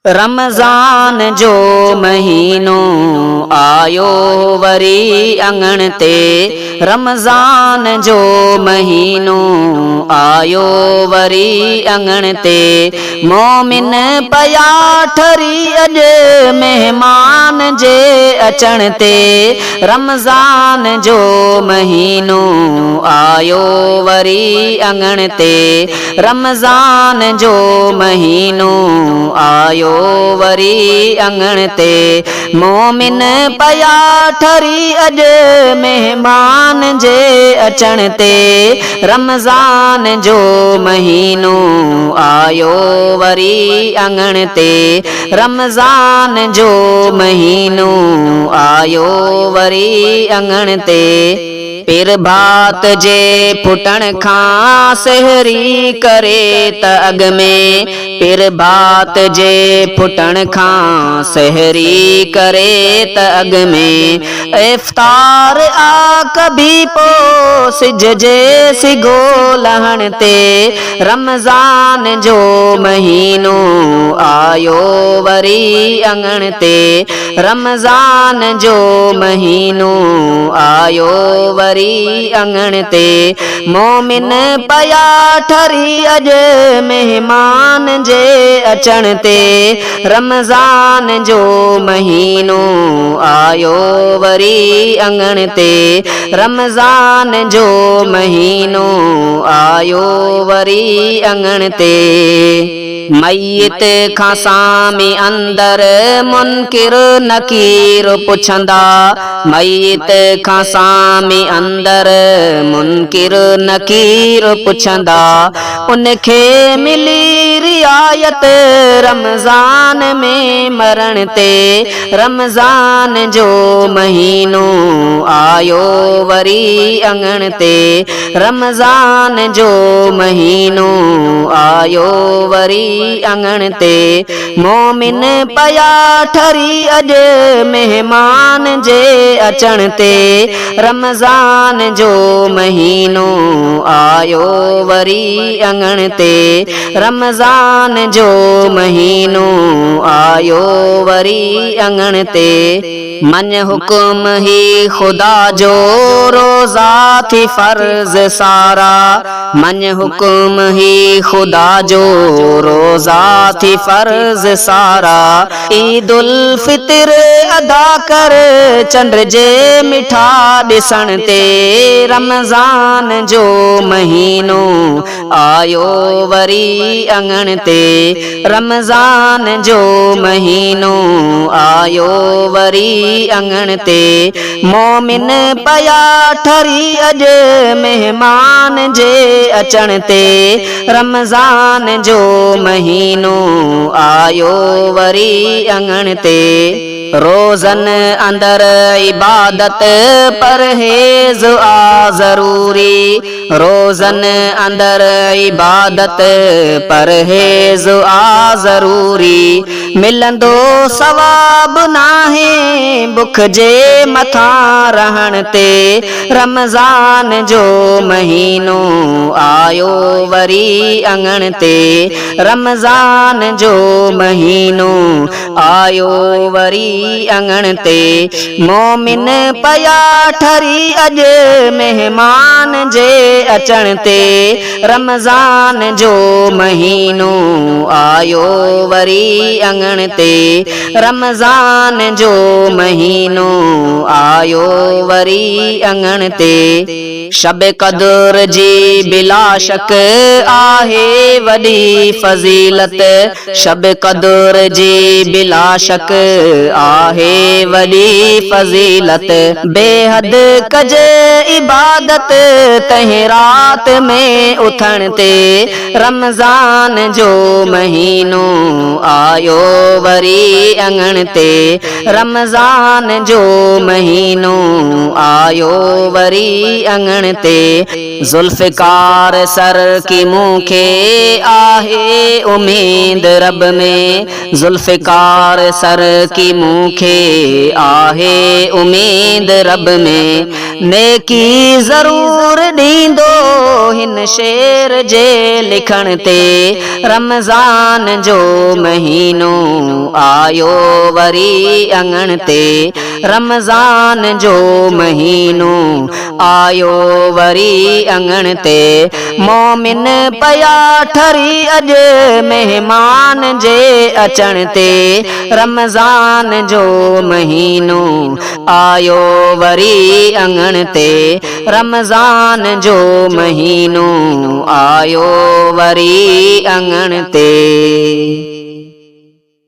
رمضان جو مهينو آيو وري اڱڻ تي رمضان جو مهينو آيو وري اڱڻ تي مومن پيا ٺري اڄ مهمان جي اچڻ تي رمضان جو مهينو آيو وري اڱڻ تي رمضان جو مهينو آيو وري اڱڻ تي مومن پيا ٺري اڄ مهمان جي اچڻ تي رمضان جو مهينو آيو وري اڱڻ تي رمضان جو مهينو آيو وري اڱڻ تي. پرڀات جي ڦٽڻ کان سحري ڪري ته اڳ ۾. پرڀات جي ڦٽڻ کان سحري ڪري ته اڳ ۾. افطار آ ڪبي پو سج جي سگهو لهڻ تي. رمضان جو مهينو آيو وري اڱڻ تي. رمضان جو مهينو آيو وري اڱڻ تي مومن پيا ٺري اڄ مهمان جي اچڻ تي رمضان جو مهينو آيو وري اڱڻ تي رمضان جو مهينو آيو وري اڱڻ تي. ميت کان سامي اندر منڪر نڪير پڇندا ميت کان سامي اندر منڪر نڪير پڇندا ان کي ملي رعايت رمضان ۾ مرڻ تي رمضان جو مهينو آيو وري اڱڻ تي رمضان جو مهينو آيو وري اڱڻ تي مومن پيا ٺري اڄ مهمان جي اچڻ تي رمضان جو مهينو آيو وري اڱڻ تي رمضان جو مهينو آيو وري اڱڻ تي. مڃ حڪم هي خدا جو روزا ٿي فرض سارا مڃ حڪم هي خدا جو روزا ٿي فرض سارا عيد الفطر ادا ڪر چنڊ جي مٺا ڏسڻ تي رمضان جو مهينو آيو وري اڱڻ تي رمضان جو مهينو آيو وري اڱڻ تي مومن پيا ٺري اڄ مهمان جي اچڻ تي رمضان جو مهينو آيو وري اڱڻ تي. روزن اندر عبادت پرهيز آ ضروري روزن اندر عبادت پرهيز آ ضروري ملندو ثواب ناهي بک جي مٿان رهڻ تي رمضان جو مهينو آيو وري اڱڻ تي رمضان جو مهينو آيو وري اڱڻ تي مومن پيا ٺري اڄ مهمان جي اچڻ تي رمضان جو مهينو آيو وري اڱڻ تي رمضان جو مهينو آيو وري اڱڻ تي. شب قدر جي بلا شڪ آهي وڏي فضيلت شب قدر جي بلا شڪ آهي وڏي فضيلت بيحد ڪجي عبادت تنهن رات ۾ اٿڻ تي رمضان جو مهينو آيو وري اڱڻ تي رمضان جو مهينو آيو وري اڱڻ تي ذوالفقار سر ڪي مون کي آهي اميد رب ۾ ذوالفقار سر ڪي مون کي آهي اميد رب ۾. نيڪي ضرور ڏيندو هن شعر جي لکڻ تي. رمضان جو مهينو آيو وري اڱڻ تي. رمضان جو مهينو آيو وري اڱڻ تي. مومن پيا ٺري اڄ مهمان جي اچڻ تي. رمضان جو مهينو آيو وري اڱڻ تي. رمضان جو مهينو آيو وري اڱڻ تي.